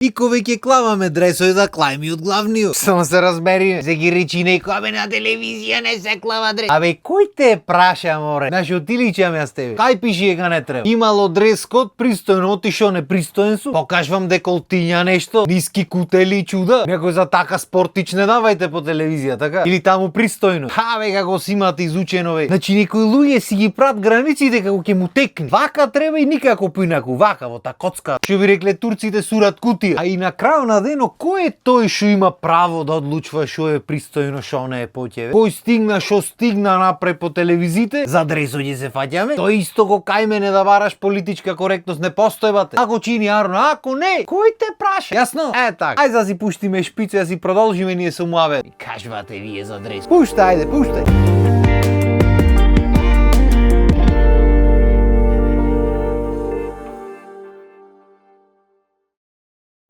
И кога ќе клаваме дресој да клајми од главниот. Само се разбери, се ги речи некој, абе на телевизија не се клава дрес. Абе кој те праша, море? Знаеш, отиличам јас тебе. Кај пиши дека не треба? Имало дрес код, пристојно отишо, непристоен су. Покажвам деколтиња нешто, ниски кутели чуда. Некој за така спортич не давајте по телевизија, така? Или таму пристојно. Абе како си имате изучено, бе. Значи некои луѓе си ги прат границите како ќе му текни. Вака треба и никако поинаку, вака во та коцка. Што би рекле турците сурат кутија. А и на крајот на денот, кој е тој што има право да одлучува што е пристојно, што не е по тебе? Кој стигна, што стигна напред по телевизите? За дресот ќе се фаќаме? Тој исто ко кај мене да бараш политичка коректност не постојбате. Ако чини Арно, ако не, кој те праша? Јасно? Е така. Ајде да си пуштиме шпица, да си продолжиме ние со муавет. Кажувате вие за дрес. Пушта, ајде, пушта.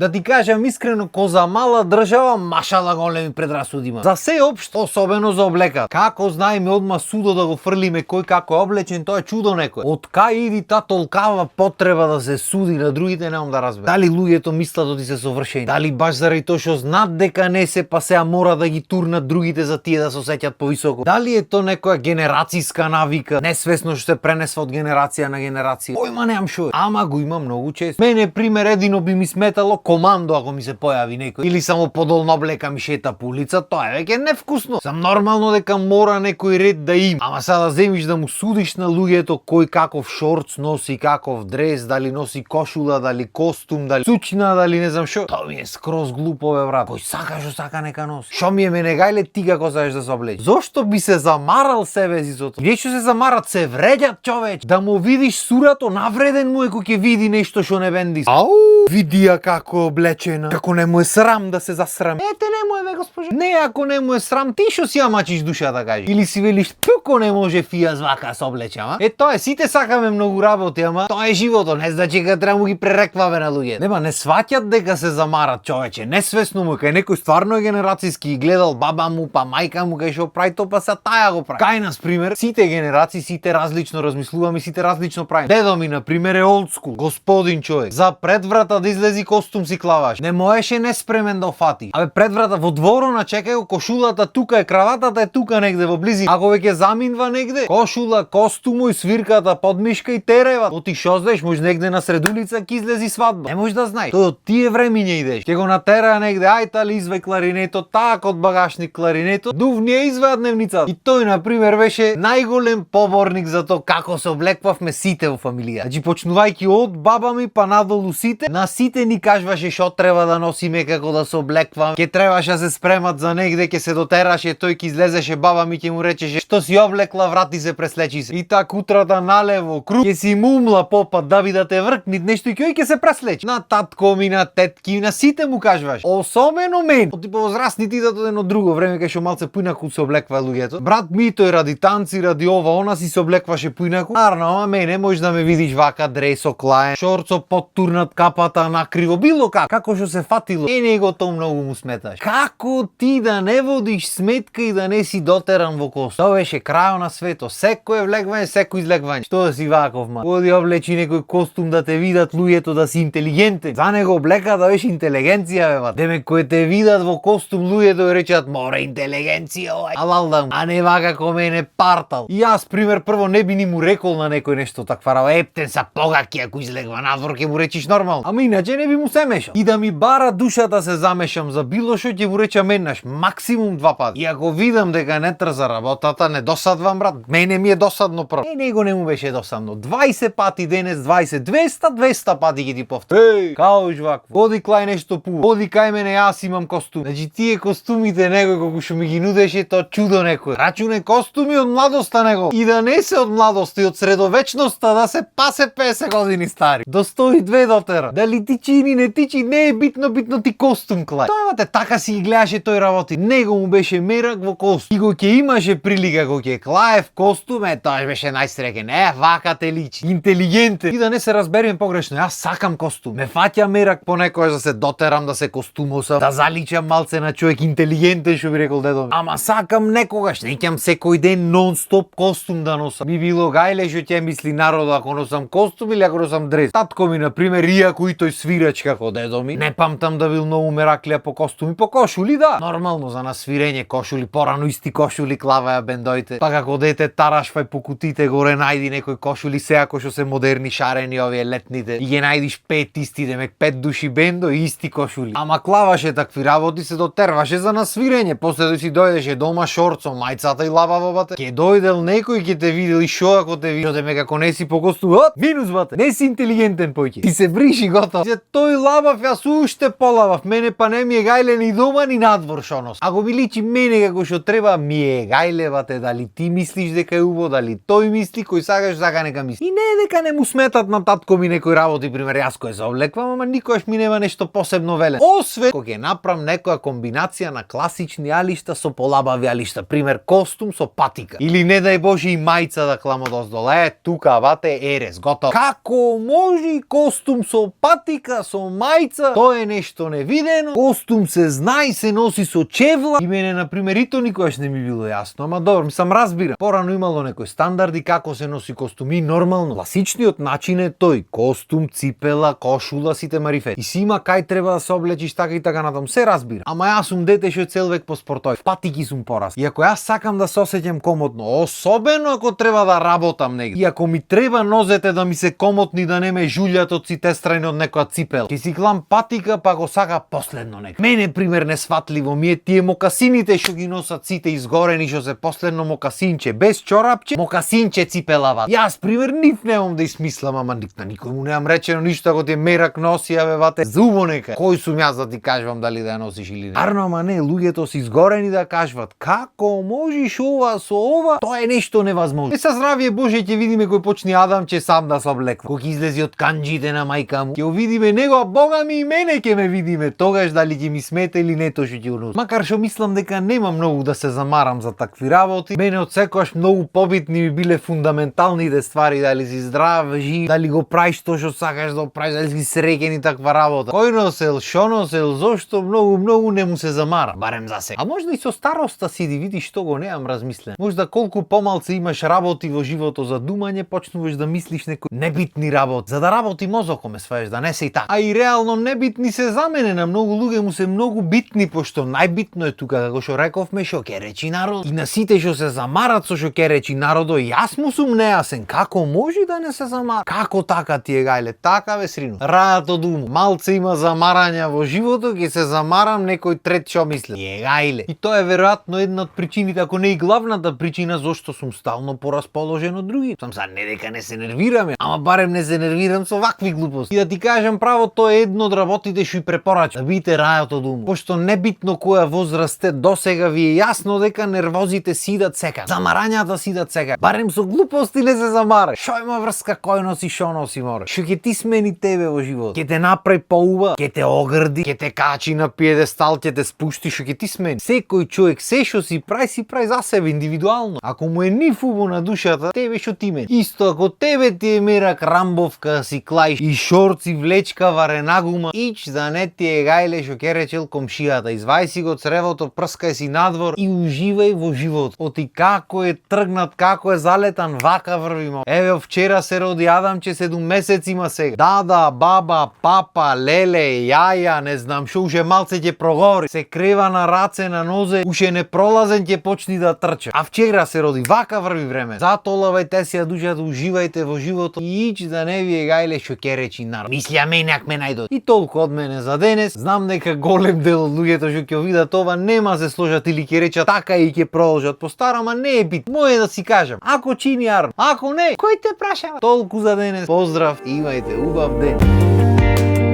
Да ти кажам искрено, ко за мала држава машала големи предрасуди има. За се општо, особено за облекат. Како знаеме одма судо да го фрлиме кој како е облечен, тоа е чудо некој. Од кај иди та толкава потреба да се суди на другите, немам да разберам. Дали луѓето мислат оди се совршени? Дали баш заради тоа што знаат дека не се, па сеа мора да ги турнат другите за тие да се осеќаат повисоко? Дали е тоа некоја генерацијска навика, несвесно што се пренесва од генерација на генерација? Појма немам шо е. Ама го има многу често. Мене пример едино би ми сметало командо ако ми се појави некој или само подолна облека ми шета по улица, тоа е веќе невкусно. Сам нормално дека мора некој ред да има. Ама сега да земиш да му судиш на луѓето кој каков шорц носи, каков дрес, дали носи кошула, дали костум, дали сучина, дали не знам што. Тоа ми е скроз глупо, бе брат. Кој сака што сака нека носи. Што ми е мене гајле ти како сакаш да се облечеш? Зошто би се замарал себе си со тоа? Вие што се замарат се вреѓат човеч. Да му видиш сурато навреден му е кој ќе види нешто што не бенди. Ау, види ја како облечена. Како не му е срам да се засрам. Ете не му е, бе госпожа. Не, ако не му е срам, ти што си ја мачиш душа да кажеш. Или си велиш, туко не може фија звака се облече, ама. Тоа е, сите сакаме многу работи, ама тоа е животот, не значи дека треба му ги пререкваме на луѓе. Нема, не сваќат дека се замарат човече, несвесно му, кај некој стварно е генерацијски и гледал баба му, па мајка му кај што прави тоа, па са таја го прави. Кај нас пример, сите генерации, сите различно размислуваме, сите различно правиме. Дедо ми на пример е old school, господин човек. За предврата да излези костум си клаваш. Не можеше неспремен да офати. Абе пред врата во дворона чекај го, кошулата тука е, краватата е тука негде во близина. Ако веќе заминва негде, кошула, костумо и свирката под мишка и терева. Оти шо знаеш, може негде на сред улица ќе излези свадба. Не можеш да знаеш. Тоа тие времиња идеш. Ќе го натера негде, ајта ли извај кларинето, так од багажник кларинето, дувни ја изваја дневницата. И тој на пример беше најголем поборник за тоа како се облеквавме сите во фамилија. Значи почнувајќи од баба ми па надолу сите, на сите ни кажуваше што треба да носиме, како да се облеквам. Ке требаше да се спремат за негде, ке се дотераше, тој ке излезеше, баба ми ке му речеше што си облекла, врати се, преслечи се. И так утрата налево, круг, ке си мумла попат да би да те вркнит нешто и кој ке се преслечи. На татко ми, на тетки, на сите му кажуваш. Особено мен. Од типа возрастните идат од едно друго време кај што малце поинаку се облеква луѓето. Брат ми тој ради танци, ради ова, она си се облекваше поинаку. Арно, ама мене можеш да ме видиш вака дресо клаен, шорцо подтурнат капата накриво, било како што се фатило. Е него тоа многу му сметаш. Како ти да не водиш сметка и да не си дотеран во костум? Тоа беше крајот на свето. Секој влегвање, секој излегвање. Што да си ваков, ма? Оди облечи некој костум да те видат луѓето да си интелигентен. За него облека да беше интелигенција, бе, ма. Деме кој те видат во костум луѓето речат, мора интелигенција овај. Алалдам, а не вака ко мене партал. И јас пример прво не би ни му рекол на некој нешто таква. Ептен са погаки ако излегва надвор ќе му речиш нормално. Ама иначе не би му се мешал. И да ми бара душата се замешам за било што ќе му речам еднаш, максимум 2 пати. И ако видам дека не трза работата, не досадвам брат. Мене ми е досадно прво. Него не му беше досадно. 20 пати денес, 20, 200 пати ги ти повторам. Еј, као жвакво. Оди клај нешто пу. Оди кај мене, јас имам костум. Значи тие костумите некој колку што ми ги нудеше, тоа чудо некој. Рачуне костуми од младоста него. И да не се од младоста и од средовечноста, да се пасе 50 години стари. До 102 дотера. Дали ти чини, не тичи, не е битно ти костум клај. Тоа те така си ги гледаше тој работи. Него му беше мерак во костум. И го ќе имаше прилика го ќе клае в костум, тоа беше најсреќен. Вака те личи. Интелигентен. И да не се разбереме погрешно, јас сакам костум. Ме фаќа мерак понекогаш да се дотерам, да се костумосам, да заличам малце на човек интелигентен, што би рекол дедо ми. Ама сакам некогаш, не ќам секој ден нон-стоп костум да носам. Би било гајле што ќе мисли народот ако носам костум или ако носам дрес. Татко ми на пример, иако и тој свиреч како дедо ми. Не памтам да бил многу мераклија по костуми, по кошули, да. Нормално за насвирење кошули, порано исти кошули клаваја бендоите. Па како дете тарашвај по кутите горе, најди некој кошули сега кој што се модерни шарени овие летните. И ги најдиш 5 исти, демек 5 души бендо и исти кошули. Ама клаваше такви работи, се дотерваше за насвирење. После да си дојдеше дома шорцо, мајцата и лабаво бате. Ке дојдел некој ке те видел и шо ако те видел, демек ако не си по костум, минус бате. Не си интелигентен поќе. Ти се бриши готов. Тој лабав, јас уште полабав. Мене па не ми е гајле ни дома ни надвор шо нос. Ако ми личи мене како што треба, ми е гајле бате, дали ти мислиш дека е убаво, дали тој мисли, кој сакаш сака нека мисли. И не е дека не му сметат на татко ми некој работи, пример јас кој се облеквам, ама никогаш ми нема нешто посебно велен. Освен кога ќе направам некоја комбинација на класични алишта со полабави алишта, пример костум со патика. Или не дај Боже и мајца да кламо доздол. Тука бате ерес, готов. Како може костум со патика, со мајца? Тоа е нешто невидено. Костум се знае, се носи со чевла. И мене на пример и тоа никогаш не ми било јасно, ама добро, мислам разбирам. Порано имало некои стандарди како се носи костуми, нормално. Класичниот начин е тој: костум, ципела, кошула, сите марифет. И си има кај треба да се облечиш така и така натам. Се разбира. Ама јас сум дете што цел век по спортој. Патики сум порас. И ако јас сакам да се осеќам комотно, особено ако треба да работам негде. И ако ми треба нозете да ми се комотни, да не ме жулјат од сите страни од некоја ципел, ќе си клам патика, па го сака последно нека. Мене пример несфатливо ми е тие мокасините што ги носат сите изгорени, што се последно мокасинче без чорапче, мокасинче ципелава. Јас пример нив немам да измислам, ама на никој му немам речено ништо ако ти мерак носи, абе бате, зубо нека. Кој сум јас да ти кажувам дали да ја носиш или не? Арно, ама не, луѓето се изгорени да кажуват како можеш ова со ова? Тоа е нешто невозможно. Са здравие Боже, ќе видиме кој почни Адамче сам да се облеква. Кој ќе излези од канџите на мајка му, ќе видиме него, а Бога ми и мене ќе ме видиме. Тогаш дали ќе ми смета или не тоа што ќе унос. Макар што мислам дека нема многу да се замарам за такви работи, мене од секогаш многу побитни ми биле фундаменталните ствари, дали си здрав, жив, дали го правиш тоа што сакаш да го правиш, дали си среќен и таква работа. Кој носел, шо носел, зошто многу не му се замара, барем за сега. А можда и со староста си да видиш што го немам размислен. Можда колку помалце имаш работи во живото за думање, почнуваш да мислиш некои небитни работи, за да работи мозокот, ме сваеш, да не се и така. А и реално небитни се за мене, на многу луѓе му се многу битни, пошто најбитно е тука, како што рековме, што ќе речи народ. И на сите што се замарат со што ќе речи народо, јас му сум нејасен, како може да не се замара? Како така ти е гајле? Така бе срино. Рајато думу. Малце има замарања во живото, ќе се замарам, некој трет што мисли. Е гајле. И тоа е веројатно една од причините, ако не и главната причина зошто сум стално порасположен од други. Сам са не дека не се нервираме, ама барем не се нервирам со вакви глупости. И да ти кажам право, тоа е едно од работите што и препорачам. Да бидете рајото думу. Пошто небитно која возраст сте, досега ви е јасно дека нервозите сидат секако. Замарањата сидат секако. Барем со глупости не се замара. Шо има врска кој носи, шо носи мора. Што ќе ти смени тебе во живот? Ќе те направи поуба, ќе те огрди, ќе те качи на пиедестал, ќе те спушти, што ќе ти смени. Секој човек се што си прави за себе индивидуално. Ако му е ниф убаво на душата, тебе што ти мени. Исто ако тебе ти е мерак рамбовка, си клаиш и шорци, влечка, варенагума, ич да не ти е гајле што ќе речел комшијата. Извај си го цревото, прскај си надвор и уживај во живот. Оти како е тргнат, како е залетан, вака врвима. Еве вчера се роди Адамче, 7 месеци има сега. Дада, баба, папа, леле, јаја, не знам шо, уште малце ќе проговори. Се крева на раце, на нозе, уште не пролазен ќе почни да трча. А вчера се роди, вака врви време. Зато лавајте си ја душата, уживајте во живото и ич да не ви е гајле што ќе речи народ. Мислија мене ак ме најдот. И толку од мене за денес. Знам дека голем дел од луѓето што ќе видат ова нема се сложат или ќе речат така и ќе продолжат по старо, ама не е бит. Мој е да си кажам, ако чини арм, ако не, кој те прашава? Толку за денес. Поздрав и имајте убав ден.